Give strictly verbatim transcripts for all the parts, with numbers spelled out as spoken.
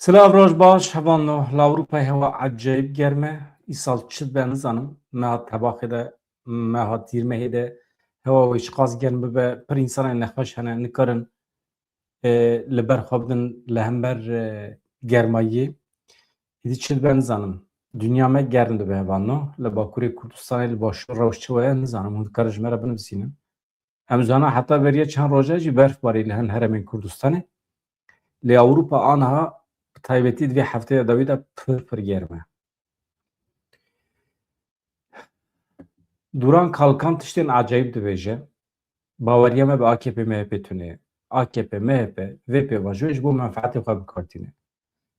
Silav, roj baş, hevalno. Li Ewropayê hewa ecayîb germ e. Îsal çi dibe nizanim. Meha tebaxê de, meha tîrmehê de hewa wê çiqas germ bibe, pir însanên nexweş hene, nikarin, e, li ber xwe bidin li hember, e, germayiyê. Êdî çi dibe nizanim. Dinya me germ dibe, hevalno. Li Bakurê Kurdistanê, li Başûr rewş çi weye nizanim. Hûn dikarin ji me re binivîsînin. Em zana heta beriya çend roja jî berfbarî li hin herêmên Kurdistanê. Lê Ewropa aniha bi taybetî di vê hefteyê dawî de pir pir germ e. Duran Kalkan tiştên ecayîb dibêje. Baweriya me bi A K P M H P tune ye. A K P M H P vê pêvajoyê ji bo menfeetê xwe bi kar tîne.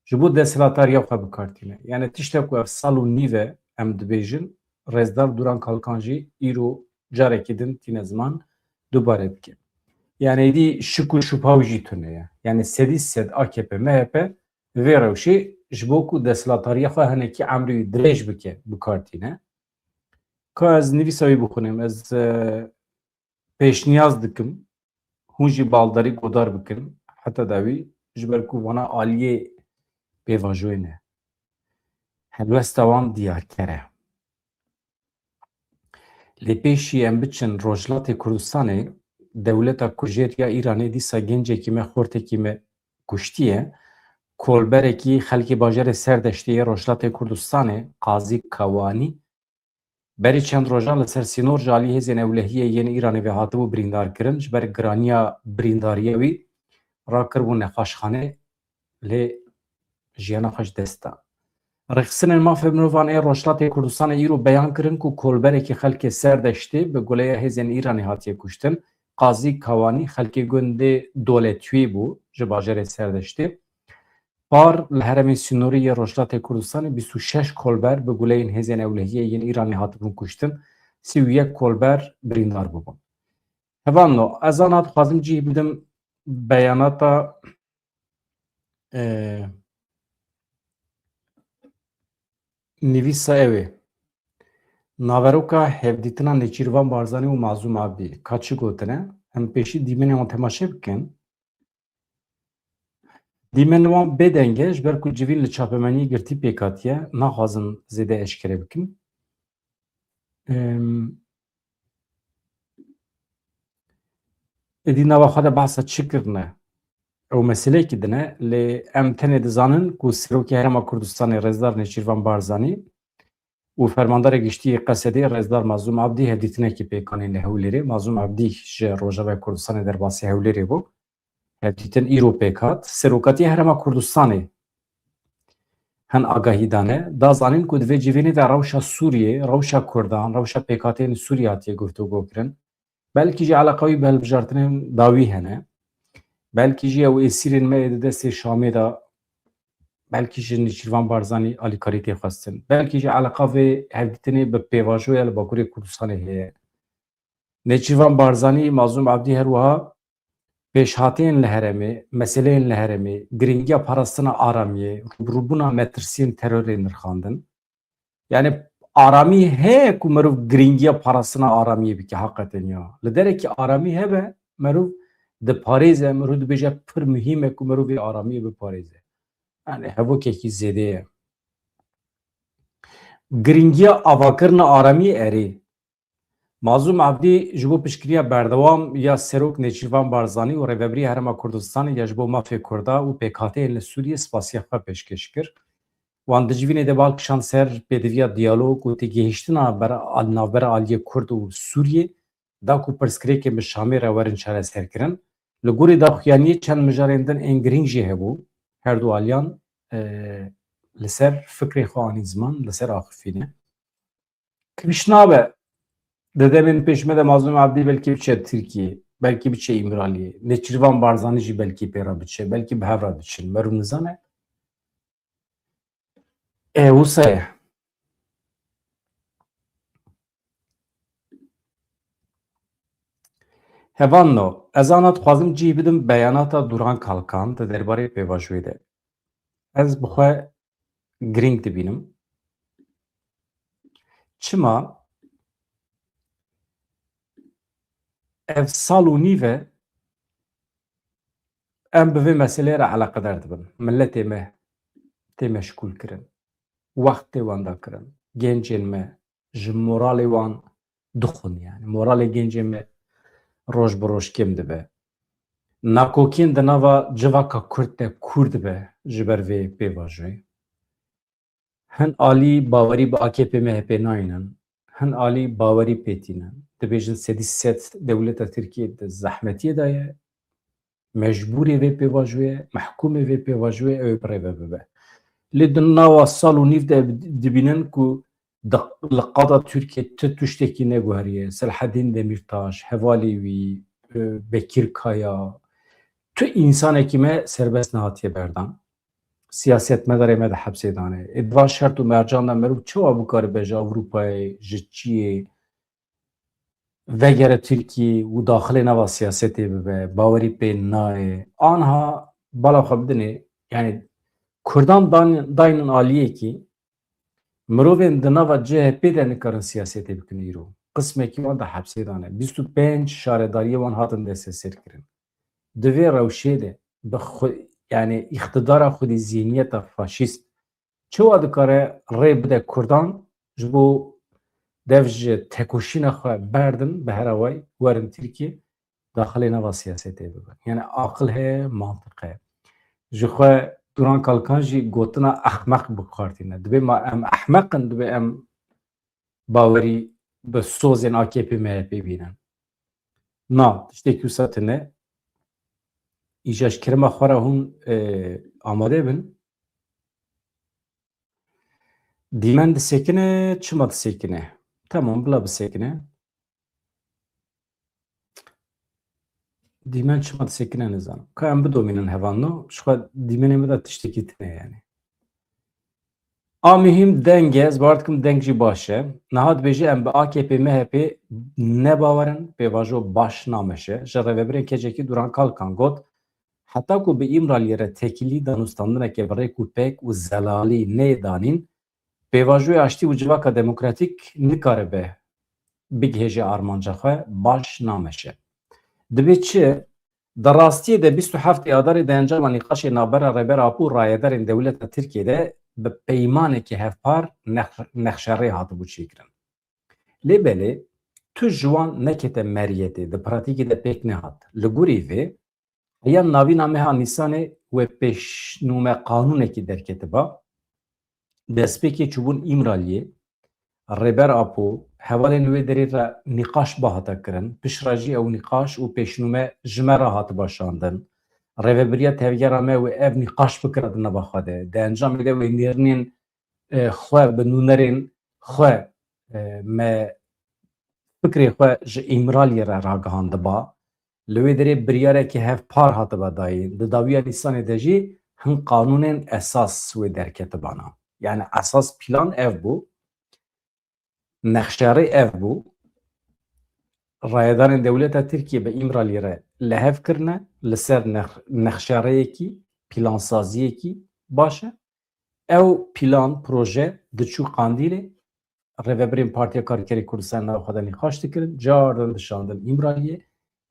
Ji bo desthilatdariya xwe bi kar tîne. Yani tiştek ku ev sal û nîv e em dibêjin, Rêzdar Duran Kalkan jî îro carekî din tîne ziman dubare dike. Yani êdî şik û şubha wî jî tune ye. Yani sedî sed A K P M H P vê rewşê ji bo ku desthilatdariya xwe hinekî emrê wî dirêj bike bi kar tîne. Ka ez nivîsa wî bixwînim, ez, e, pêşniyaz dikim, hûn jî baldarî guhdar bikin, heta dawî, ji ber ku vana aliyê pêvajoyê ne. Helwesta wan diyarker e. Lê pêşî em biçin Rojhilatê Kurdistanê, dewleta kujêr ya Îranê dîsa gencekî me, xortekî me kuştiye. Kolberekî xelkê bajarê Serdeştê yê Rojhilatê Kurdistanê, Qazî Kawanî, berî çend rojan li ser sînor ji alî hêzên ewlehiyê yên Îranê ve hatibû birîndarkirin. Ji ber giraniya birîndariya wî rakiribû nexweşxanê, lê jiyana xwe ji dest da. Rêxistinên mafê mirovan ê Rojhilatê Kurdistanê îro beyan kirin ku kolberekî xelkê Serdeştê bi guleya hêzên Îranê hatiye kuştin. Qazî Kawanî xelkê gundê Doletwî bû, ji bajarê Serdeştê. Par li herêmên sînorî yê Rojhilatê Kurdistanê bîst û şeş kolber bi guleyên hêzên ewlehiyê yên Îranê hatibûn kuştin, sî û yek kolber birîndar bûbûn. Hevalno, ez ana dixwazim cih bidim beyanata, e, nivîsa ew ê. Naveroka hevdîtina Nêçîrvan Barzanî û Mazlûm Abdî ka çi gotine? Em pêşî dîmenê wan temaşe bikin. Dîmen wan bêdeng e, ji ber ku civîn li çapemeniyê girtî pêk hatiye, naxwazim zêde eşkere bikim. Em, êdî nava xwe de behsa çi kirine? Ew meseleyekî din e, lê em tenê dizanin ku Serokê Herêma Kurdistanê Rêzdar Nêçîrvan Barzanî û Fermandarê Giştî yê Qesedê Rêzdar Mazlûm Abdî hevdîtinekî pêk anîn li Hewlêrê. Mazlûm Abdî ji Rojavayê Kurdistanê derbasî Hewlêrê bû. Hevdîtin îro pêk hat. Serokatiya Herêma Kurdistanê hin agahî dane. Da zanîn ku di vê civînê de rewşa Sûriyê, rewşa Kurdan, rewşa pêkhateyên Sûriyê hatiye guftûgo kirin. Belkî jî eleqa wî bi hilbijartinên dawî hene. Belkî jî ew êsîrên me yê di destê Şamê de, belkî ji Nêçîrvan Barzanî alîkarî tê xwestin. Belkî jî eleqa vê hevdîtinê bi pêvajoya li Bakurê Kurdistanê heye. Nêçîrvan Barzanî, Mazlûm Abdî her wiha pêşhateyên li herêmê, meseleyên li herêmê, giringiya parastina aramiyê, rûbirûbûna metirsiyên terorê nirxandin. Yani aramî heye ku merov giringiya parastina aramiyê bike heqeten ya. Li derekî aramî hebe, merov diparêze, merov dibêje pir muhîm e ku merov vê aramiyê biparêze. Yani hevokekî zêde ye. Giringiya avakirina aramiyê erê. Mazlûm Abdî ji bo piştgiriya berdewam ya Serok Nêçîrvan Barzanî û Rêvebirî Herêma Kurdistanê ya ji bo mafê Kurda û pêkhateyên li Sûriyê spasiya xwe pêşkêş kir. Wan di civînê de bal kişand ser pêdiviya diyalog û têgihiştina ber-, al-, navbera aliyê Kurd û Sûriyê, da ku pirsgirêkên bi Şamê re werin çareserkirin. Li gorî daxuyaniyê çend mijarên din ên girîng jî hebû. Her du aliyan, e, li ser fikrê xwe anîn ziman, li ser axifîne. Kifş nabe. Di demên pêş me de Mazlûm Abdî belkî biçe Tirkiyê, belkî biçe Îmraliyê. Nêçîrvan Barzanî jî belkî pê re biçe, belkî bi hev re biçin. Merû nizane. E, wisa ye. Hevalno, ez ana dixwazim cih bidim beyanata Duran Kalkan di derbarê pêvajoyê de. Ez bi xwe girîng dibînim. Çima? Ev sal û nîv e em bi vê meseleyê re eleqedar dibin. Miletê me, tê meşgûl kirin. Wext tê wenda kirin. Gencên me ji moralê wan dixwin yani. Moralê gencên me roj bi roj kêm dibe. Nakokiyên di nava civaka Kurd de kûr dibe ji ber vê pêvajoyê. Hin alî bawerî bi A K P M H P nayînin, hin alî bawerî pê tînin. Dibêjin sedî sed dewleta Tirkiyê di zehmetiyê de ye, mecbûrê vê pêvajoyê, mehkûmê vê pêvajoyê ew ê bi rê ve bibe. Lê di nava sal û nîv de dibînin ku di, li qada Tirkiyê tu tiştekî neguheriye. Selahedîn Demîrtaş, hevalê wî, e, Bekir Kaya, tu însanekî me serbest nehatiye berdan. Siyasetmedarê me di hepsê dane. Ê di van şert û mercan de merûv çawa bikaribe ji Ewropayê, ji çiyê vegere Tirkiyê û daxilê nava siyasetê bibe, bawerî pê nayê. Anha bala xwe bidinê, yani Kurdan dan-, daynin aliyekî, mirovên di nava C H P de nikarin siyasetê bikin îro. Qismekî wan di hepsê dane. Bîst û pênc şaredariyê wan hatin desteserkirin. Di vê rewşê de bi xwe, yani îqtidara xwedî zihniyeta faşîst çawa dikare rê bide Kurdan ji bo dev ji tekoşîna xwe berdin, bi her awayî werin Tirkiyê, daxilê nava siyasetê bibin. Yani aqil heye, mantiq heye. Ji xwe Duran Kalkan jî gotina ehmeq bi kar tîne. Dibê ma em ehmeq in, dibê em bawerî bi sozên A K P M H P bînin. Na, tiştekî wisa tune. Îja ji kerema xwe re hûn, e, amade bin. Dîmen disekine, çima disekine? Tamam, bila bisekine. Dîmen çima disekine nizanim. Ka em bidomînin hevalno, ji xwe dîmenê min de tiştekî tune yani. A muhîm deng e, ez bawer dikim deng jî baş e. Niha dibêje em bi A K P M H P ne bawer in, pêvajo baş nameşe. Ji rêvebirên keçekî Duran Kalkan got, heta ku bi Îmraliyê re tekîlî danûstandineke bi rêk û pêk û zelalî neyê danîn, pêvajoyê aştî û civaka demokratîk nikaribe bigihêje armanca xwe, baş nameşe. Dibê çi? Di rastiyê de bîst û heftê Adarê di encama nîqaşê navbera Rêber Apo û rayedarên dewleta Tirkiyê de bi peymanekî hevpar nex-, nexşerê hatibû çêkirin. Lê belê tu ji wan nekete meriyetê, di pratîkê de pêk nehat. Li gorî vê, heya navîna meha Nîsanê wê pêşnûme qanûnekî derketiba, destpêkê çûbûn Îmraliyê, Rêber Apo, hevalên wê derê re nîqaş bihata kirin, piştre jî ew nîqaş û pêşnûme ji me re hatiba şandin. Rêvebiriya tevgera me wê ev nîqaş bikira di nava xwe de. Di encamê de wê nêrînên, e, xwe bi nûnerên xwe, e, me fikrê xwe ji Îmraliyê re ragihandiba. Li wê derê biryarekî hevpar hatiba dayîn. Di dawiya Nîsanê de jî hin qanûnên esas wê derketibana. Yani esas plan ev bû. Nexşerê ev bû. Rayedarên dewleta Tirkiyê bi Îmralî re li hev kirine, li ser nex-, nexşereyekî, plansaziyekî baş e. Ew plan, proje diçû Qandîlê, rêvebirên Partiya Karkerê Kurdistanê nava xwe de nîqaş dikirin, cardan dişandin Îmraliyê.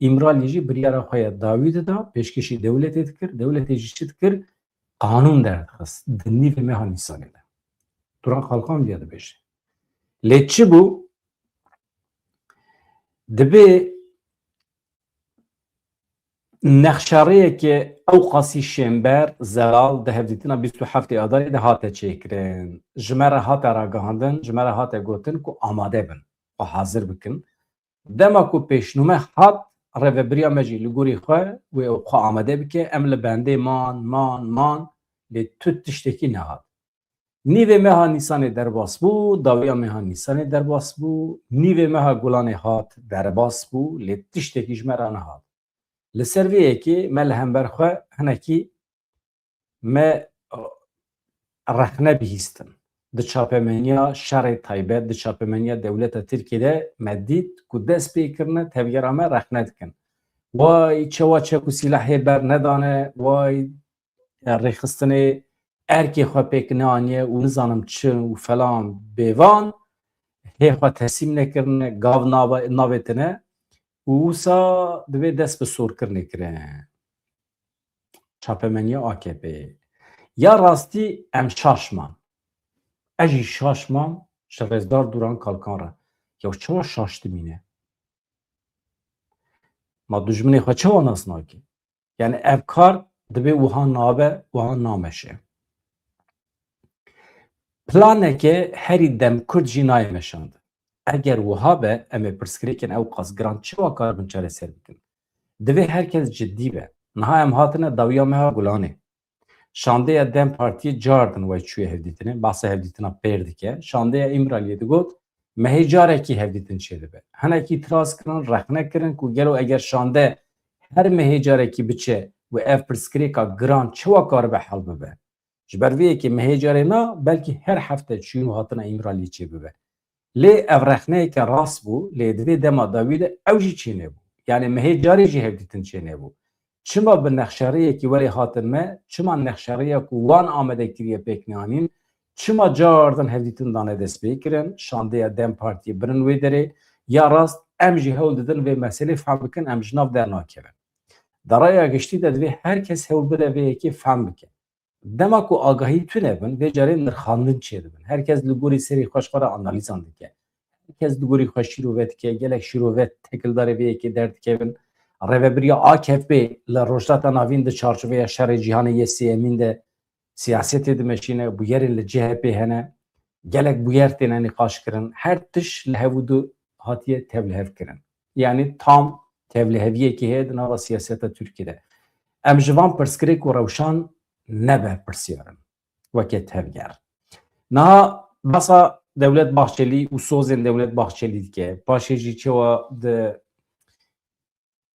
Îmralî jî biryara xwe ya dawî dida, pêşkêşî dewletê dikir, dewletê jî çi dikir? Qanûn derdixist di nîvê meha Nîsanê de. Duran Kalkan viya dibêje. Lê çi bû? Dibê nexşareyeke ew qasî şênber, zelal di hevdîtina bîst û heftê Adarê de hate çêkirin. Ji me re hate ragihandin, ji me re hate gotin ku amade bin, xwe hazir bikin. Dema ku pêşnûme hat, rêvebiriya me jî li gorî xwe wê ew xwe amade bike, em li bendê man, man, man, lê tu tiştekî nehat. Nîvê meha Nîsanê derbas bû, dawiya meha Nîsanê derbas bû, nîvê meha Gulanê hat derbas bû, lê tiştekî ji me re nehat. Li ser vê yekê me li hember xwe hinekî me, e, rexne bihîstin. Di çapemeniya şerê taybet, di çapemeniya dewleta Tirkiyê de me dît ku dest pê kirine tevgera me rexne dikin. Way çawa çek û sîlehê bernedane, way rêxistinê erkê xwe pêk neaniye û nizanim çi û felan bêvan hê xwe teslîm nekirine, gav nava-, navêtine û wisa divê dest bi sorkirinê kirine. Çapemeniya A K P'ê. Ya rastî em şaş man. Ez jî şaş mam ji Rêzdar Duran Kalkan re. Ya çawa şaş dimîne? Ma dijminê xwe çawa nas nake? Yani ev kar dibê wiha nabe, wiha nameşe. Planeke herî demkurt jî nayê meşandin. Eger wiha be, em ê pirsgirêkên ew qas giran çawa karibin çareser bikin? Divê her kes cidî be. Niha em hatine dawiya meha Gulanê. Şandeya DEM Partiyê cardin wey çûye hevdîtinê, behsa hevdîtina pêr dike. Şandeya Îmraliyê digot, mehê carekî hevdîtin çêdibe. Hinek îtiraz kirin, rexne kirin ku gelo eger şande her mehê carekî biçe û ev pirsgirêka giran çawa karibe hel bibe? Ji ber vê yekê mehê carê na, belkî her hefte çûyîn û hatina Îmraliyê çêbibe. Lê ev rexneyeke rast bû, lê di vê dema dawî de ew jî çênebû. Yani mehê carê jî hevdîtin çênebû. Çima bi nexşeriyekî werê hatin me, çima nexşeriya ku wan amade kiriye pêk neanîn, çima cardin hevdîtin dane destpêkirin, şandeya DEM Partiyê birin wê derê, ya rast em jî hewl didin vê meselê fehm bikin, em ji nav dernakevin. Di raya giştî de divê her kes hewl bide vê yekê fehm bike. Dema ku agahî tune bin, vê carê nirxandin çêdibin. Her kes li gorî serê xwe ji xwe re analîzan dike. Her kes li gorî xwe şîrove dike, gelek şîrove tekildarê vê yekê derdikevin. Rêvebiriya A K P li Rojhilata Navîn di çarçoveya şerê cîhanê yê sêyemîn de siyasetê dimeşîne, bûyerên li C H P hene, gelek bûyer têne nîqaş kirin. Her tişt li hev û du hatiye tevlihev kirin. Yani tam tevliheviyekî heye di nava siyaseta Tirkiyê de. Em ji van pirsgirêk û rewşan ne berpirsiyar in weke tevger. Niha behsa Dewlet Bahçelî û sozên Dewlet Bahçelî dike. Paşê jî çawa di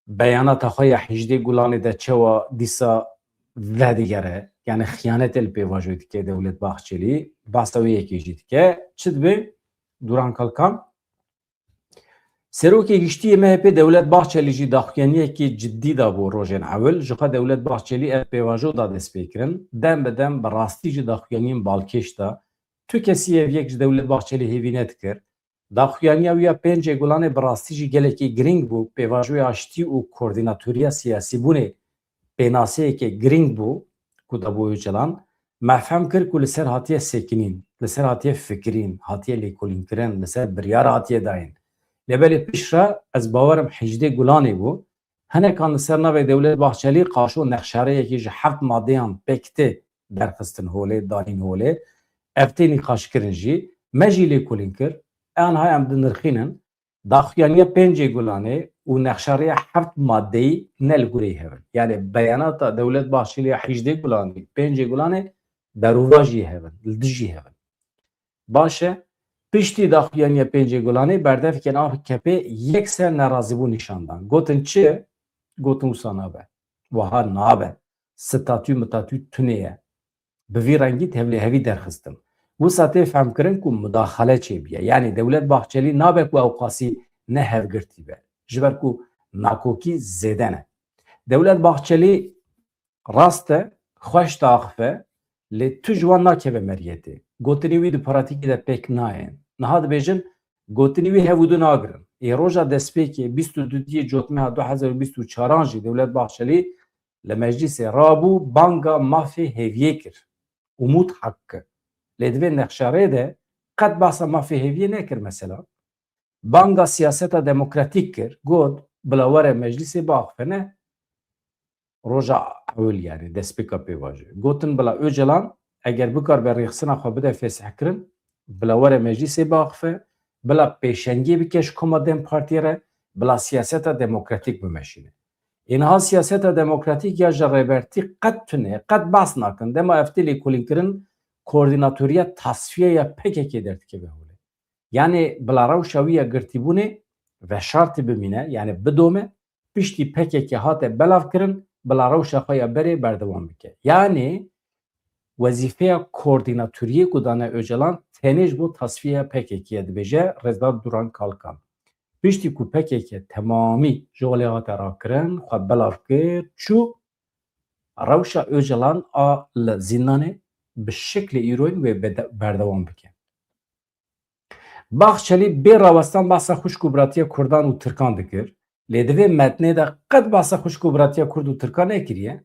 beyanata xwe ya hejdê Gulanê de çawa dîsa vedigere, yani xiyanetê li pêvajoyê dike Dewlet Bahçelî, behsa wê yekê jî dike. Çi dibe? Duran Kalkan, Serokê Giştî yê M H P Dewlet Bahçelî jî daxuyaniyekê cidî da bo rojên ewil. Ji xwe Dewlet Bahçelî ev pêvajo da destpêkirin. Dem bi dem bi rastî jî daxuyaniyên balkêş da. Tu kesî ev yek ji Dewlet Bahçelî hêvî nedikir. Daxuyaniya wî ya pêncê Gulanê bi rastî jî gelekî girîng bû. Pêvajoya aştî û koordînatoriya siyasîbûnê pênaseyeke girîng bû ku da bo Ocalan. Me fehm kir ku li ser hatiye sekinîn, li ser hatiye fikirîn, hatiye lêkolînkirin, li ser biryar hatiye dayîn. Lê belê piştre ez bawerim hejdê Gulanê bû. Hinekan li ser navê Dewlet Bahçelî qaşo nexşareyekî ji heft madeyan pêk tê derxistin holê, danîn holê. Ev tê nîqaşkirin jî. Me jî lêkolîn kir. Aniha em dinirxînin. Daxuyaniya pêncê Gulanê û nexşariya heft madeyî ne li gorî hev in. Yani beyanata Dewlet Bahçelî ya hejdê Gulanê, pêncê Gulanê berovajî hev in, li dijî hev in. Baş e, piştî daxuyaniya pêncê Gulanê berdevkên A K P yekser nerazîbûn nîşan dan. Gotin çi? Gotin wisa nabe. Wiha nabe. Statû mitatû tune ye. Bi vî rengî tevlihevî derxistin. Wisa tê fehmkirin ku mudaxale çêbiye. Yanî Dewlet Bahçelî nabe ku ew qasî ne hevgirtî be. Ji ber ku nakokî zêde ne. Dewlet Bahçelî rast e, xweş diaxife, lê tu ji wan nakeve meriyetê. Gotinê wî di pratîkê de pêk nayên. Niha dibêjin, gotinê wî hev û du nagirin. Ê roja destpêkê bîst û du diyê cotmeha du hezar û bîst û çaran jî Dewlet Bahçelî li meclîsê rabû, banga mafê hêviyê kir. Umut Hakkı. Lê di vê nexşarê de qet behsa mafê hêviyê nekir mesela. Banga siyaseta demokratîk kir, got, bila were meclîsê biaxifine roja ewil, yani destpêka pêvajoyê. Gotin, bila Ocalan eger bikaribe rêxistina xwe bide fesihkirin, bila were meclîsê biaxife, bila pêşengiyê bike ji koma DEM Partiyê re, bila siyaseta demokratîk bimeşîne. Ê niha siyaseta demokratîk ya ji rêbertî qet tune, qet behs nakin. Dema ev tê lêkolînkirin, koordînatoriya tasfiye ya P K K derdikeve holê. Yani bila rewşa wî ya girtîbûnê veşartî bimîne, yani bidome, piştî P K K hate belavkirin, bila rewşa xwe ya berê berdewam bike. Yani wezîfeya koordînatoriyê ku dane Ocalan tenê ji bo tasfiyeya P K K ye, dibêje Rêzdar Duran Kalkan. Piştî ku P K K temamî ji holê hate rakirin, xwe belav kir, çû, rewşa Ocalan a li zîndanê bi şeklê îroyîn wê bede-, berdewam bike. Bahçelî bê rawestan behsa xwişk û biratiya Kurdan û Tirkan dikir, lê di vê metnê de qet behsa xwişk û biratiya Kurd û Tirkan nekiriye.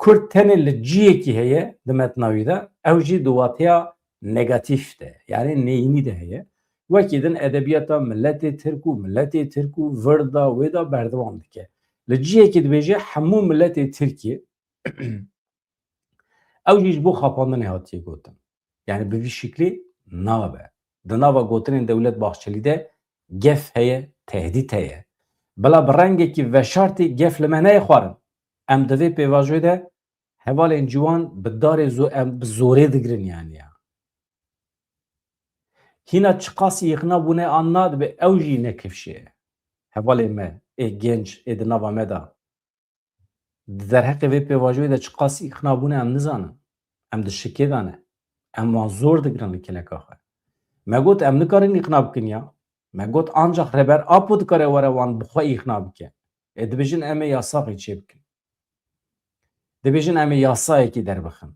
Kurd tenê li ciyekî heye di metna wî de, ew jî di wateya negatîf de, yanî neyînî de heye. Wekî din edebiyata miletê Tirk û miletê Tirk û vir da wê da berdewam dike. Li ciyekî dibêje hemû miletê Tirkiyê. Ew jî ji bo xapandinê hatiye gotin. Yani bi vî şiklî nabe. Di nava gotinên Dewlet Bahçelî de gef heye, tehdît heye. Bila bi rengekî veşartî gef li me neyê xwarin. Em di vê pêvajoyê de hevalên ciwan bi darê zo-, em bi zorê digirin yani ya. Hîna çiqasî îqna bûne an na dibe ew jî nekifşê. Hevalên me, ê genc, ê di nava me de. Di derheqê vê pêvajoyê de çiqas îqna bûne em nizanin. Em di şikê de ne. Em wan zor digirin li kêleka xwe. Me got em nikarin îqna bikin ya. Me got ancax Rêber Apo dikare were wan bi xwe îqna bike. Ê dibêjin em ê yasaqê çêbikin. Dibêjin em ê yasayekî derbixin.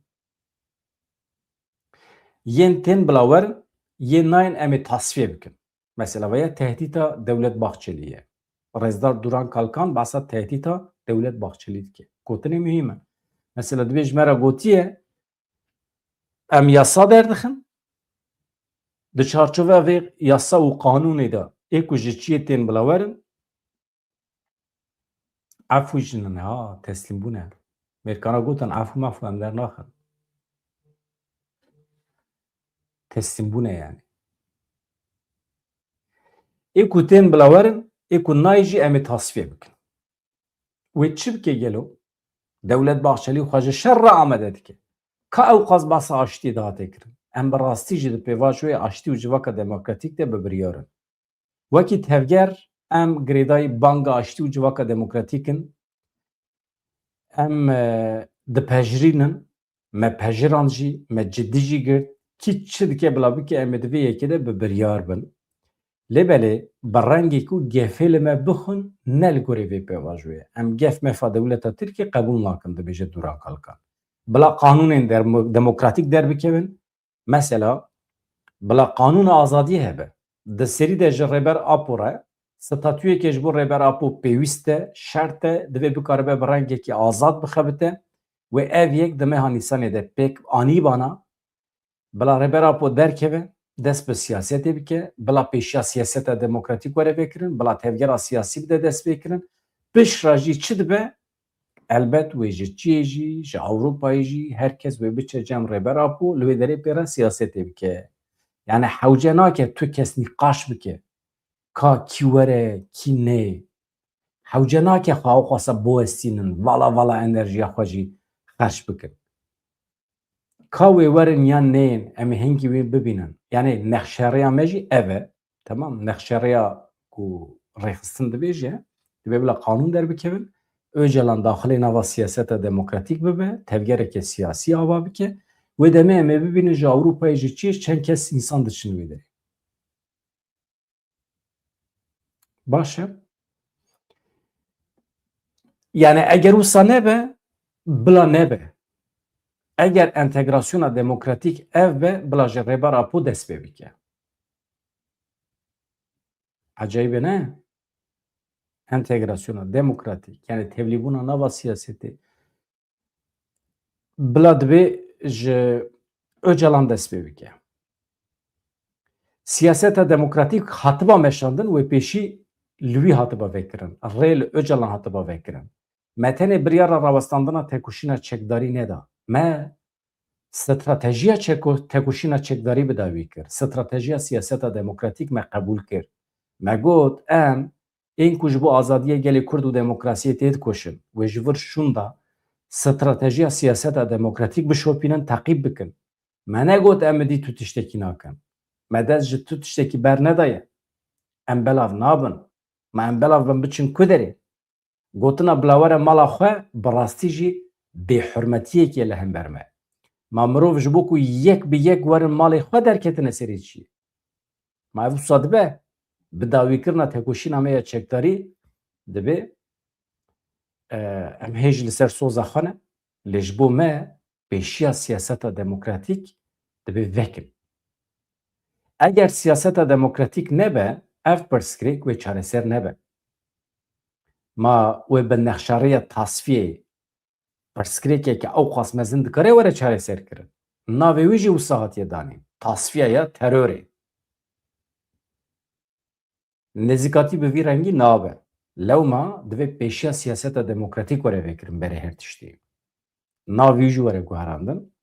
Yên tên bila werin, yên nayên em ê tasfiye bikin. Mesela veya tehdîta Dewlet Bahçelî ye. Rêzdar Duran Kalkan behsa tehdîta Dewlet Bahçelî dike. Gotinê muhîm e. Mesela dibê ji me re gotiye, em yasa derdixin, di çarçoveya vê yasa û qanûnê de ê ku ji çiyê tên bila werin, efû jî nine ha, teslîm bûne. Mêrkana gotin efû mefû em dernaxin. Teslîm bûne yani. Ê ku tên bila werin, ê ku nayê jî em ê tasfiye bikin. Wê çi bike gelo? Dewlet Bahçelî xwe ji şer re amade dike. Ka ew qas behsa aştiyê dihate kirin. Em bi rastî jî di pêvajoyê aştî û civaka demokratîk de bi biryar in. Wekî tevger em girêdayî banga aştî û civaka demokratîk in. Em, e, dipejirînin, me pejirand jî, me cidî jî girt. Kî çi dike bila bike em ê di vê yekê de bi biryar bin. Lê belê bi rengê ku gefê li me bixwin ne li gorî vê pêvajoyê. Em gef mefa dewleta Tirkiyê qebûl nakin, dibêje Duran Kalkan. Bila qanûnên dermo-, demokratîk derbikevin, mesela bila qanûna azadiyê hebe. Di serî de ji Rêber Apo re statuyekê ji bo Rêber Apo pêwîst e, şert e, divê bikaribe bi rengekî azad bixebite. Wê ev yek di meha Nîsanê de pêk anîbana. Bila Rêber Apo derkeve, dest bi siyasetê bike, bila pêşiya siyaseta demokratîk were vêkirin, bila tevgera siyasî bide dest pêkirin. Piştre jî çi dibe? Elbet wê ji çiyê jî, ji Ewropayê jî her kes wê biçe cem Rêber Apo, li wê derê pê re siyasetê bike. Yani hewce nake tu kes nîqaş bike. Ka kî were, kî nê. Hewce nake xwe ew xwasa biwestînin, vala vala enerjiya xwe jî xerc bikin. Ka wê werin yan neyên, em ê hingî wê bibînin. Yani nexşerêya me jî ev e. Temam, nexşerêya ku rêxistin dibêje, divê bila qanûn derbikevin. Ocalan daxilê nava siyaseta demokratîk bibe, tevgereke siyasî ava bike. Wê demê em ê bibînin ji Ewropayê, ji çiyê, çend kes însan diçin wê derê. Baş e. Yani eger wisa nebe, bila nebe. Eger entegrasyona demokratîk ev be, bila ji Rêber Apo dest pê bike. Ecayîb e ne? Entegrasyona demokratîk, yani tevlîbûna nava siyasetê, bila divê ji Ocalan dest pê bike. Siyaseta demokratîk hatiba meşandin, wê pêşî li wî hatiba vekirin. Rê li Ocalan hatiba vekirin. Me tenê biryara rawestandina tekoşîna çekdarî neda. Me stratejiya çeko-, tekoşîna çekdarî bi dawî kir. Stratejiya siyaseta demokratîk me qebûl kir. Me got, em ên ku ji bo azadiyê gelê Kurd û demokrasiyê têdikoşin, wê ji vir şûnda stratejiya siyaseta demokratîk bişopînin, teqîb bikin. Me negot em êdî tu tiştekî nakin. Me dest ji tu tiştekî bernedaye. Em belav nabin. Ma em belav bin biçin ku derê? Gotina bila were mala xwe bi rastî jî bêhurmetiyekê li hember me. Ma mirov ji bo ku yek bi yek werin malê xwe derketine serê çiyê. Ma ev wisa dibe? Bi dawîkirina tekoşîna me ya çekdarî dibe, e, em hêj li ser soza xwe ne, lê ji bo me pêşiya siyaseta demokratîk dibe vekin. Eger siyaseta demokratîk nebe, ev pirsgirêk wê çareser nebe. Ma wê bi nexşariya tasfiyê pirsgirêkeke ew qas mezin dikare were çareserkirin. Navê wî jî wisa hatiye danîn. Tasfiyeya terorê. Nêzîkatî bi vî rengî nabe. Lewma divê pêşiya siyaseta demokratîk were vêkirin berê her tiştî. Navê wî jî were guherandin.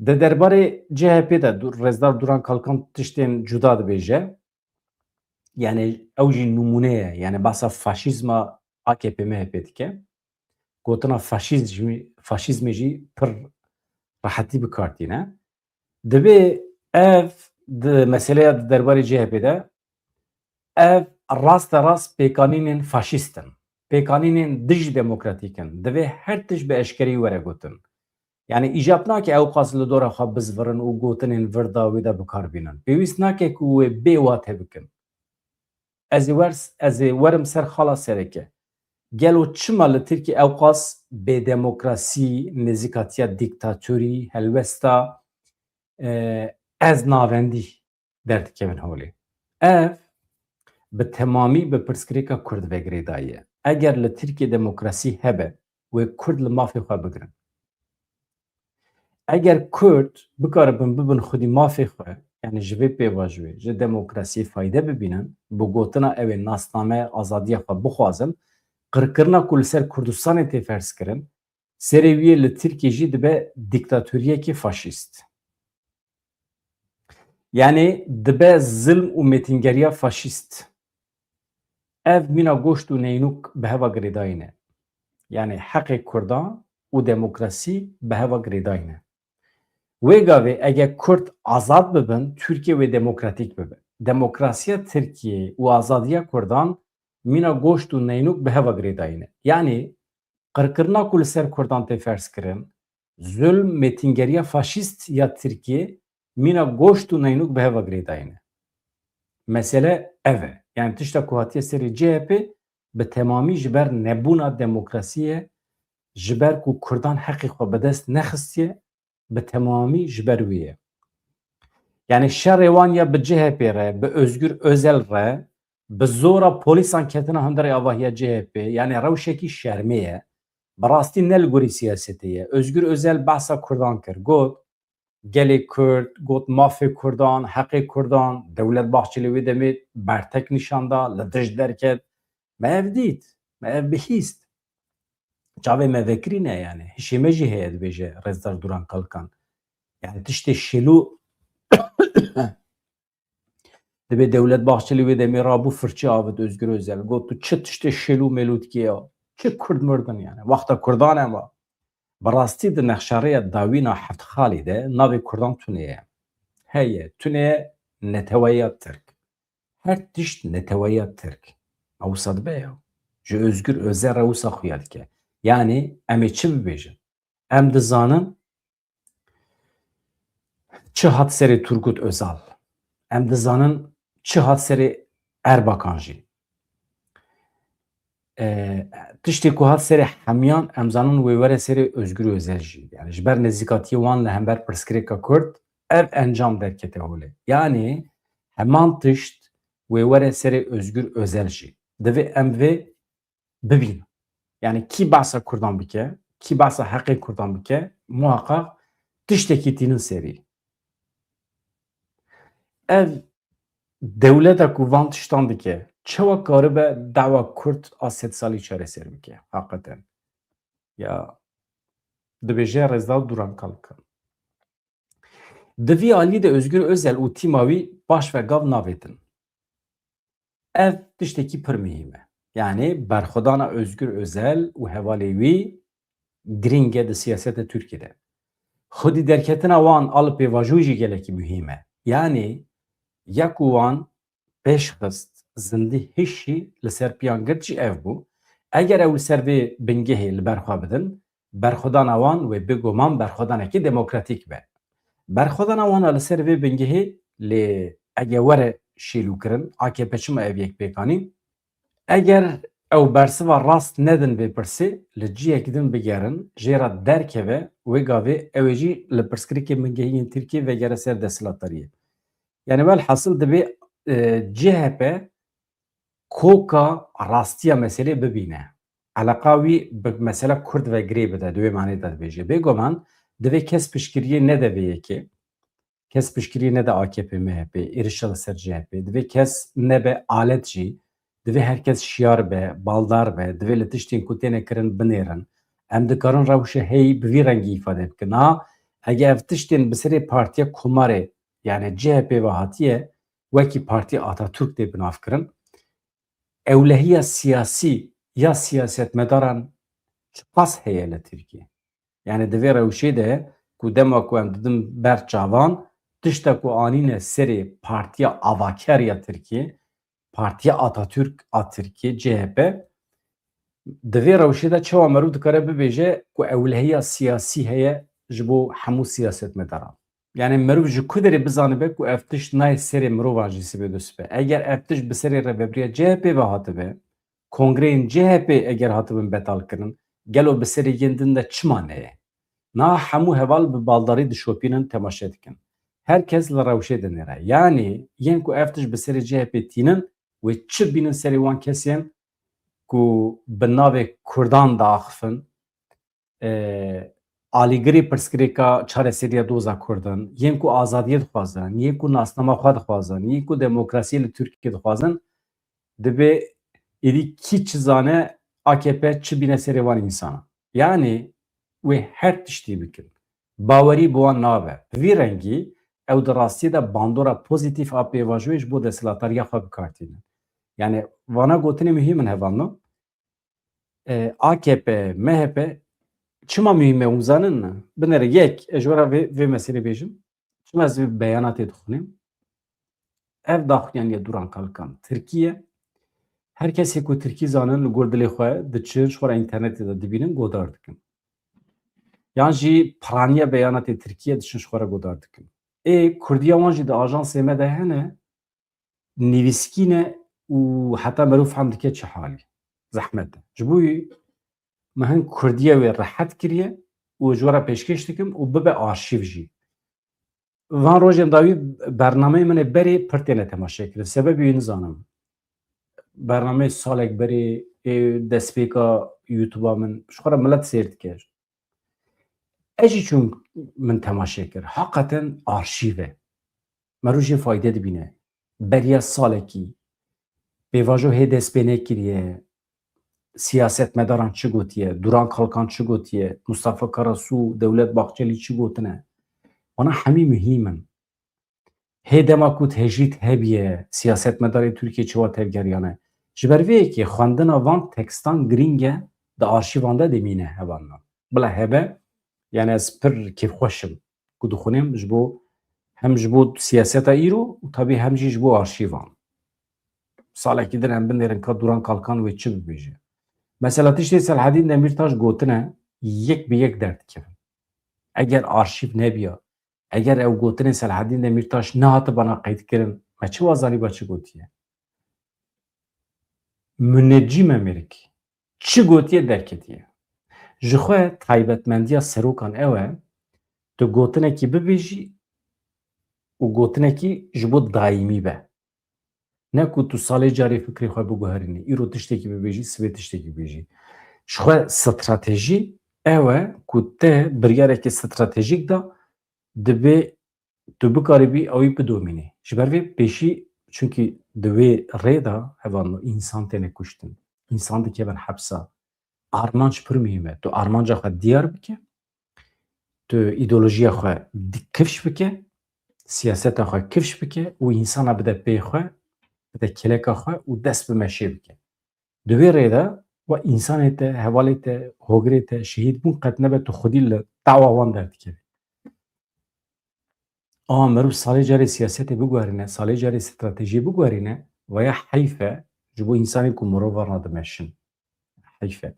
Di derbarê C H P de du-, Rêzdar Duran Kalkan tiştên cuda dibêje. Yani ew jî nimûne ye. Yani behsa faşîzma A K P M H P dike. Gotina faşîzmî, faşîzmê jî pir rehetî bi kar tîne. Divê ev di meseleya di derbarê C H P de ev raste rast pêkanînên faşîst in. Pêkanînên dijî demokratîk in. Divê her tişt bi eşkerî were gotin. Yani îcab nake ew qas li dora xwe bizvirin û gotinên virda wê de bi kar bînin. Pêwîst nake ku wê bê wate bikin. Ez ê wer-, ez ê werim ser xala sereke. Gelo çima li Tirkiyê ew qas bêdemokrasî, nêzîkatiya dîktatorî, helwesta, e, ez navendî derdikevin holê? Ev bi temamî bi pirsgirêka Kurd ve girêdayî ye. Eger li Tirkiyê demokrasî hebe, wê Kurd li mafê xwe bigirin. Eger Kurd bikaribin bibin xwedî mafê xwe, yani ji vê pêvajoyê, ji demokrasiyê fayde bibînin, bi gotina ew ê nasname azadiya xwe bixwazin, qirkirina ku li ser Kurdistanê tê ferzkirin, serê wî yê li Tirkiyê jî dibe dîktatoriyekê faşîst. Yani dibe zilm û mêtingeriya faşîst. Ev mîna goşt û neynûk bi heva girêdayî ne. Yani heqê Kurdan û demokrasî bi heva girêdayî ne. Wê gavê eger Kurd azad bibin, Tirkiye wê demokratîk bibe. Demokrasiya Tirkiye û azadiya Kurdan mîna goşt û neynûk bi heva girêdayî ne. Yani qirkirina ku li ser Kurdan tê ferzkirin, zulm, mêtingeriya faşîst ya Tirkiyê mîna goşt û neynûk bi heva girêdayî ne. Mesele ev e. Yani tişta ku hatiye serê C H P bi temamî ji ber nebûna demokrasiyê, ji ber ku Kurdan heqê xwe bi dest nexistiye, bi temamî ji ber wê ye. Yani şerê wan ya bi C H P re, bi Özgür Özel re, bi zora polîsan ketina hundirê avahiya C H P, yani rewşekî şermê ye. Bi rastî ne li gorî siyasetê ye. Özgür Özel behsa Kurdan kir, got, gelê Kurd, got mafê Kurdan, heqê Kurdan, Dewlet Bahçeli wê demê bertek nîşan da, li dij derket. Me ev dît, me ev bihîst. Çavê me vekirî ne yani. Hişê me jî heye, dibêje Rêzdar Duran Kalkan. Yani tiştê şêlû Dibê Dewlet Bahçeli wê demê rabû firçe avêt Özgür Özel. Got, tu çi tiştê şêlû mêlû dikê ya? Çi Kurd murdin yani? Wexta Kurdan e ma. Bi rastî di nexşarêya dawîna heft xalî de navê Kurdan tune ye. Heye, tune ye neteweya Tirk. Her tişt neteweya Tirk. Ma wisa dibe ya. Ji Özgür Özel re wisa xuya dike. Yani em ê çi bibêjin? Em dizanin çi hat serê Turgut Özal. Em dizanin çi hat serê Erbakan jî. E, tiştê ku hat serê hemiyan, em zanin wê were serê Özgür Özel jî. Yani ji ber nêzîkatiyê wan li hember pirsgirêka Kurd ev encam derkete holê. Yani heman tişt wê were serê Özgür Özel jî. Divê em vê bibîn. Yani kî behsa Kurdan bike, kî behsa heqê Kurdan bike, muhaqqaq tiştekî tînin serî. Ev dewleta ku van tiştan dike, çawa karibe dawa Kurd a sed salî çareser bike? Heqeten. Ya dibêje Rêzdar Duran Kalkan. Di vî alî de Özgür Özel û tîma wî paş ve gav navêtin. Ev tiştekî pir muhîm e. Yani berxwedana Özgür Özel û hevalê wî girîng e di siyaseta Tirkiyê de. Xwedî derketina wan a li pêvajoyê jî gelekî muhîm e. Yani ya ku wan pêş xist, zindî hişî li ser piyan girt jî ev bû. Eger ew li ser vê bingehê li ber xwe bidin, berxwedana wan wê bêguman berxwedanekî demokratîk be. Berxwedana wan a li ser vê bingehê lê ege were şêlûkirin, A K P çima ev yek pêk anîn? Eger ew bersiva rast nedin vê pirsê, li cihek din bigerin, jê re derkeve, wê gavê ew ê jî li pirsgirêkê bingehî yên Tirkiyê vegere ser desthilatdariyê. Yani welhasil dibê, e, C H P koka rastiya meselê bibîne. eleqa wî bi mesela Kurd ve girê bide, di wê manê de dibêje. Bêguman divê kes piştgiriyê nede vê yekê, kes piştgiriyê nede A K P M H P, êrişa li ser C H P. Divê kes nebe alet jî, divê her kes şiyar be, baldar be, divê li tiştên ku têne kirin binêrin. Em dikarin rewşe heyî bi vî rengî îfade bikin. Ha, ege ev tiştên bi serê partiya Komarê, yani C H P ve hatiye, wekî Partiya Atatürk tê binavkirin, ewlehiya siyasî ya siyasetmedaran çiqas heye li Tirkiye? Yani di vê rewşê de ku dema ku em didin ber çavan, tişta ku anîne serê partiya avaker ya Tirkiye, Partiya Atatürk a Tirkiye, C H P, di vê rewşê de çawa meriv dikare bibêje ku ewlehiya siyasî heye ji bo hemû siyasetmedaran? Yani meriv ji ku derê bizanibe ku ev tişt nayê serê mirovan jî sibê du sibe? Eger ev tişt bi serê rêvebiriya C H P ve hatibe, kongreyên C H P eger hatibin betal kirin, gelo bi serê yên din de çima neye? Niha hemû heval bi baldarî dişopînin, temaşe dikin. Her kes li rewşê dinêre. Yani yên ku ev tişt bi serê C H P tînin, wê çi bînin serê wan kesên ku bi navê Kurdan diaxifin, e, alîgirî pirsgirêka çareseriya doza Kurdan, yên ku azadiyê dixwazin, yên ku nasnama xwe dixwazin, yên ku demokrasiyê li Tirkiyê dixwazin, dibê êdî kî çi zane A K P çi bîne serê van însanan. Yani wê her tiştî bikin. Bawerî bi wan nabe. Bi vî rengî ew di rastiyê de bandora pozîtîf a pêvajoyê ji bo desthilatdariya xwe bi kar tînin. Yani vana gotinê muhîm in hevalno. E, A K P, M H P çima muhîm e hûn zanin? Binêre yek, ez ji we re vê, vê meselê bêjim. Çima ez vê beyanatê dixwînim? Ev daxuyaniya Duran Kalkan Tirkiye. Her kesê ku Tirkî zanin li gor dilê xwe diçin, ji xwe re înternetê de dibînin, godar dikin. Yan jî piraniya beyanatê Tirkiye diçin ji xwe re godar dikin. Ê Kurdiya wan jî di ajansê me de hene, nivîskî ne û heta meriv fehm dike çi halî. Zehmet e. Ji bo wî me hin Kurdiya wê rehet kiriye û ji we re pêşkêş dikim û bibe arşîv jî. Van rojên dawî bernameyê min ê berê pir têne temaşe kirin. Sebebê wî nizanim. Bernameyê salek berê ê destpêka YouTube-a min ji xwe re milet sêr dike. Ez jî çûm min temaşe kir. Heqeten arşîv e. Meriv jê fayde dibîne. Beriya salekî pêvajo hê dest pê nekiriye. Siyasetmedaran çi gotiye? Duran Kalkan çi gotiye? Mustafa Karasu, Dewlet Bahçelî çi gotine? Wana hemî muhîm in. Hê dema ku tecrîd hebiye, siyasetmedarê Tirkiyê çawa tevgeriyane? Ji ber vê yekê xwendina van tekstan girîng e, di arşîvan de dimîne hevalno. Bila hebe, yani ez pir kêfxweş im ku dixwînim ji bo, hem ji bo siyaseta îro û tabî hem jî ji bo arşîvan. Salekî din em binêrin ka Duran Kalkan wê çi bibêje. Mesela tiştê Selahedîn Demîrtaş gotine yek bi yek derdikevin. Eger arşîv nebiya, eger ew gotinên Selahedîn Demîrtaş nehatibana qeydkirin, me çawa zanîba çi gotiye? Munecîm e mêrik. Çi gotiye derketiye. Ji xwe taybetmendiya serokan ew e, tu gotinekî bibêjî û gotinekî ji bo daîmî be. Ne ku tu salê carê fikrê xwe biguherînî, îro tiştekî bibêjî, sibê tiştekî bibêjî. Ji xwe stratejî ew e ku te biryarekî stratejîk da, dibê tu bikaribî ew ê bidomînî. Ji ber vê pêşî, çunkî di wê rê de hevalno însan têne kuştin. Însan dikevin hepsa. Armanc pir muhîm e. Tu armanca xwe diyar bike, tu îdeolojiya xwe di-, kifş bike, siyaseta xwe kifş bike û însana bide pê xwe, bide kêleka xwe û dest bi meşê bike. Di wê rê de we însanê te, hevalê te, hogirê te şehîd bûn qet nebe tu xwedî li tawa wan derdikevî. Ama meriv salê carê siyasetê biguherîne, salê carê stratejiyê biguherîne, veya heyf e ji bo însanên ku mirovan re dimeşin. Heyf e.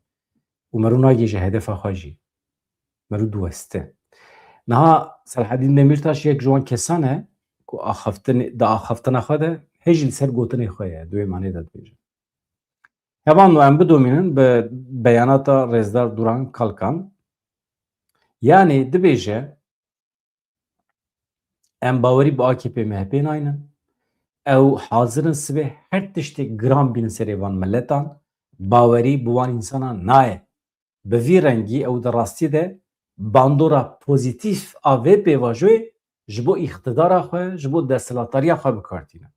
Û meriv nagihêje hedefa xwe jî. Meriv diweste. Niha Selahedîn Demîrtaş yek ji wan kesan e ku axaftin-, di axaftina xwe de hê jî li ser gotinê xwe ye, di wê manê de dibêje. Hevalno em bidomînin bi beyanata Rêzdar Duran Kalkan. Yanî dibêje, em bawerî bi A K P M H P naynin. Ew hazir in sibê her tiştê giran bînin serê van miletan. bawerî bi wan însanan nayê. Bi vî rengî ew di rastî de bandora pozîtîf a vê pêvajoyê ji bo îqtidara xwe, ji bo desthilatdariya xwe bi kar tînin.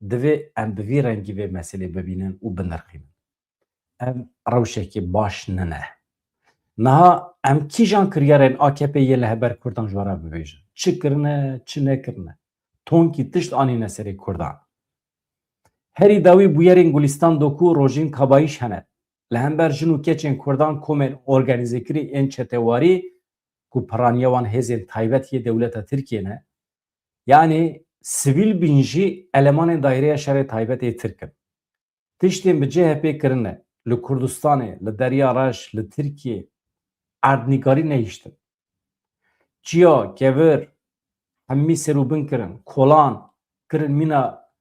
Divê em bi vî rengî vê meselê bibînin û binirxînin. Ev rewşekê baş nine. Niha em kîjan kiryarên A K P yê li hember Kurdan ji we re bibêjin? Çi kirine, çi nekirine? Tonkî tişt anîne serê Kurdan. Herî dawî bûyerên Gulîstan Doku û Rojîn Kabayîş hene. Li hember jin û keçên Kurdan komên organîzekirî ên çetewarî ku piraniya wan hêzên taybet yê dewleta Tirkiyê ne, yanî sivîl bîn jî elemanên Daireya Şerê Taybet ê Tirk in. Tiştên bi C H P kirine li Kurdistanê, li Derya Reş, li Tirkiyê erdnîgarî nehiştin. Çiya, kevir, hemî serûbin kirin, kolan kirin mîna,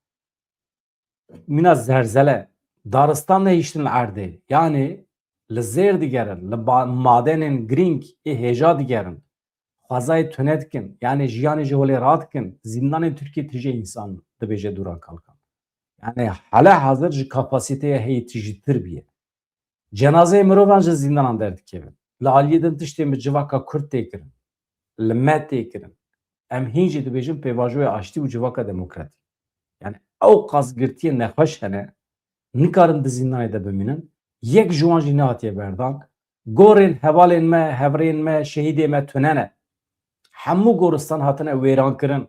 mîna zerzele, daristan nehiştin li erdê. Yanî li zêr digerin, li ba-, madenên girîng ê hêja digerin. Xwezayê tune dikin, yanî jiyanê ji holê radikin, zîndanên Tirkiyê tije însan, dibêje Duran Kalkan. Yanî hele hazir ji kapasîteya heyî tijîtir bûye. Cenazeyê mirovan ji zîndanan derdikevin. Li aliyê din tiştên bi civaka Kurd tê kirin. Li me tê kirin. Em hîn jî dibêjin pêvajoya aştî û civaka demokratîk. Yanî ew qas girtiyên nexweş hene, nikarin di zîndanê de bimînin. Yek ji wan jî nehatiye berdan. Gorên hevalên me, hevrêyên me, şehîdê me tune ne. Hemû goristan hatine wêran kirin.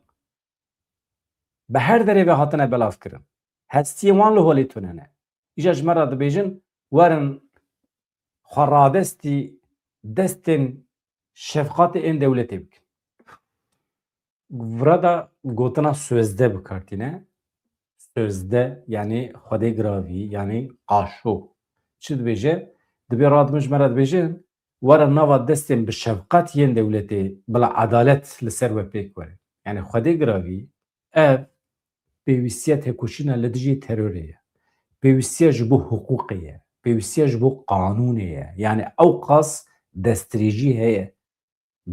Bi her derê ve hatine belav kirin. Hestiyên wan li holê tune ne. Îja ji me re dibêjin, werin xwe radestî destên şefqatê ên dewletê bikin. Vira da gotina sözde bi kar tîne. Sözde, yanî Xwedê giravî, yanî qaşo. Çi dibêje? Dibê radibin ji me re dibêjin, were nava destên bi şefqat yên dewletê bila edalet li ser we pêk were. Yanî Xwedê giravî, ev pêwîstiya tekoşîna li dijî terorê ye. Pêwîstiya ji bo hiqûqê ye. Pêwîstiya ji bo qanûnê ye. Yanî ew qas destdirêjî heye.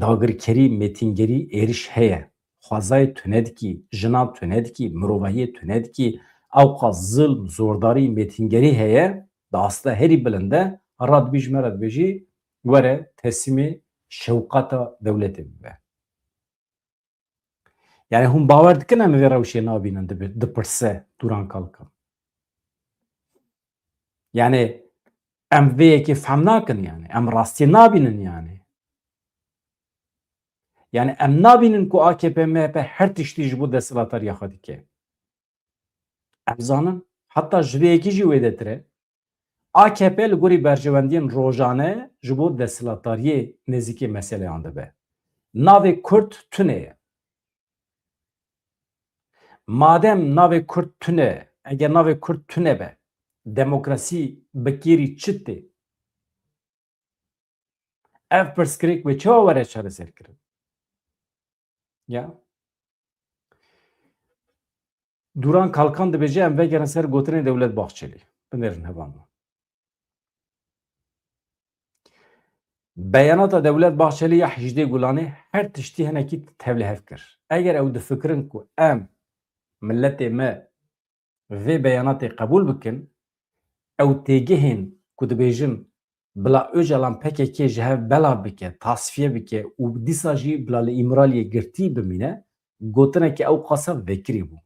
Dagirkerî, mêtingerî, êriş heye. Xwezayê tune dikî, jinan tune dikî, mirovahiyê tune dikî. Ew qas zilm, zordarî, mêtingerî heye. Di asta herî bilind de radibî ji me re dibêjî, were teslîmê şewqata dewletê bibe. Yanî hûn bawer dikin em vê rewşê nabînin, dibi-, dipirse Duran Kalkan. Yanî em vê yekê fehm nakin yanî. Em rastiyê nabînin yanî. Yanî em nabînin ku A K P M H P her tiştî ji bo desthilatdariya xwe dike. Em zanin, heta ji vê yekê jî wêdetir e. A K P li gorî berjewendiyên rojane ji bo desthilatdariyê nêzîkê meseleyan dibe. Navê Kurd tune ye. Madem navê Kurd tune, eger navê Kurd tune be, demokrasî bi kêrî çi tê? Ev pirsgirêk wê çawa were çareserkirin? Ya. Duran Kalkan dibêje, em vegerin ser gotinên Dewlet Bahçelî. Binêrin heval min. Beyanata Dewlet Bahçelî ya hejdê Gulanê her tiştî hinekî tevlihev kir. Eger ew difikirin ku em miletê me vê beyanatê qebûl bikin, ew têgihên ku dibêjin bila Ocalan P K K ji hev belav bike, tasfiye bike û dîsa jî bila li Îmraliyê girtî bimîne, gotineke ew qasa vekirî bû.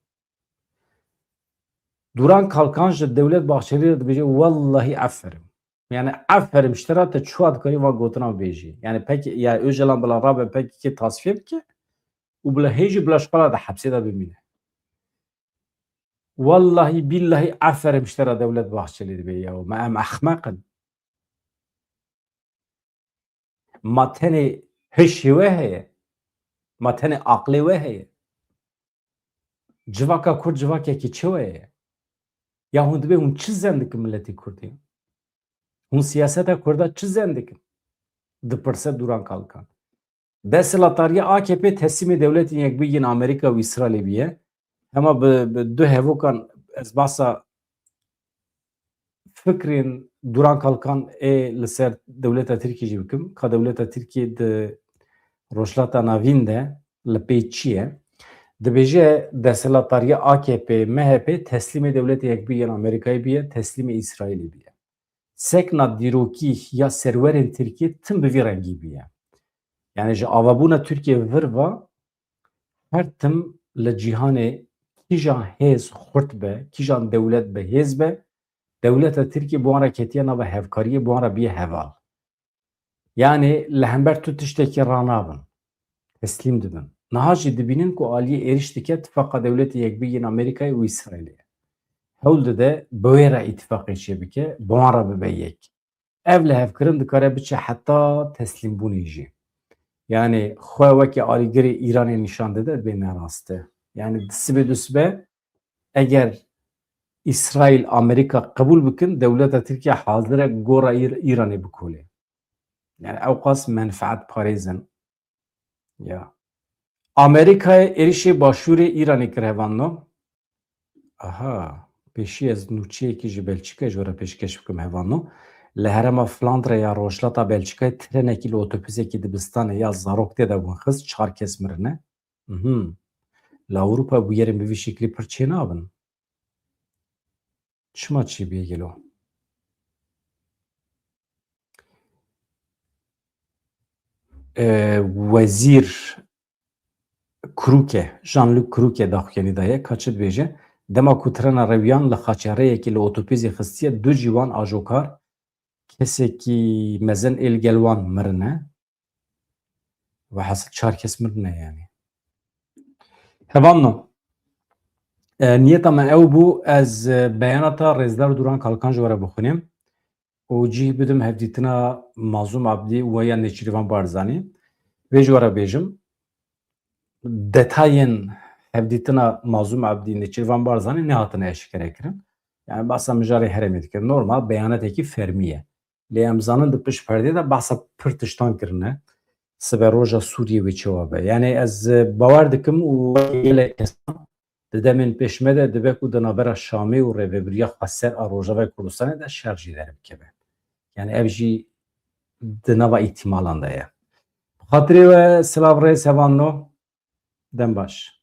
Duran Kalkan ji Dewlet Bahçelî re dibêje, wellahî eferim. Yani eferim ji te re, te çawa dikarî van gotina bêjî. Yani pek, ya Ocalan bila rabe P K K tasfiye bike û bila hê jî bila ji xwe re di hepsê de bimîne. Wellahî billahî eferim ji te re Dewlet Bahçelî dibê ya. Me em ehmeq in. Ma tenê hişê we heye? Ma tenê aqlê we heye? Civaka Kurd civakekî çi we ye? Ya hûn dibê hûn çi zen dikin miletî Kurdê? Hûn siyaseta Kurda çi zen dikin? Dipirse Duran Kalkan. Desthilatdariya A K P teslîmê Dewletên Yekbûyî yên Amerîka û Îsraîlê bûye. Hema bi, bi du hevokan ez behsa fikrên Duran Kalkan ê li ser dewleta Tirkiyê jî bikim. Ka dewleta Tirkiyê di Rojhilata Navîn de li pê çi ye? Dibêje desthilatdariya A K P, M H P teslîmê Dewletê Yekbûyî yên Amerîkayê bûye, teslîmê Îsraîlê bûye. sekna dîrokî ya serwerên Tirkiyê tim bi vî rengî bûye. Yani ji avabûna Tirkiyê vir ve her tim li cîhanê kîjan hêz xurt be, kîjan dewlet bi hêz be, dewleta Tirkiyê bi wan re ketiye nava hevkariyê, bi wan re biye heval. Yani li hember tu tiştekî ranabin. Teslîm dibin. Niha jî dibînin ku aliyê êrîş dike Tifaqa Dewletê Yekbûyî yên Amerîkayê û Îsraîlê. Hewl dide bi wê re îtifaqê çêbike, bi wan re bibe yek. Ev lihevkirin dikare biçe heta teslîmbûnê jî. Yani xwe weke alîgirê Îranê nîşan dide, bê ne rast e. Yani di sibê dusibe eger Îsraîl, Amerîka qebûl bikin, dewleta Tirkiye hazir e gora Îr-, Îranê bikolê. Yani ew qas menfaet parêzin. Ya. Amerîkayê êrişê başûrê Îranê kir, hevalno. Aha, pêşî ez nûçeyekî ji Belçîkayê ji we re pêşkeş bikim, hevalno. Li herêma Flandre ya rojhilata Belçîkayê trenekî li otobûsekî dibistanê ya zarok tê de win xist, çar kes mirine. Mhm. Li Ewropa bûyerên bi vî şeklî pir çênabin. Çima çêbûye gelo? E, wezîr Kruke, Jean-Luc Kruke daxuyanî daye, ka çi dibêje, dema ku trena rewiyan li xaçerêyekê li otopêzê xistiye, du ciwan ajokar, kesekî mezin ê li gel wan mirine. Wehasil çar kes mirine yani. Hevalno, e, niyeta me ew bû, ez, e, beyanata Rêzdar Duran Kalkan ji we re bixwînim û cih bidim hevdîtina Mazlûm Abdî û ya Nêçîrvan Barzanî. Vê ji we re bêjim, detayên hevdîtina Mazlûm Abdî, Nêçîrvan Barzanî nehatine eşkere kirin. Yani bahsa mijarê herêmê dike. Normal beyanateke fermî ye. Lê em zanin di pişt perdê de behsa pir tiştan kirine. Sibe roja Sûriyê wê çawa be. Yani ez, e, bawer dikim û gelek kesan di demên pêş me de dibe ku di navbera Şamê û rêvebiriya xweser a Rojavayê Kurdistanê de şer jî derbikeve. Yani ev jî di nava îhtimalan de ye. Bi xatirê we silav rêz hevalno. Dem baş.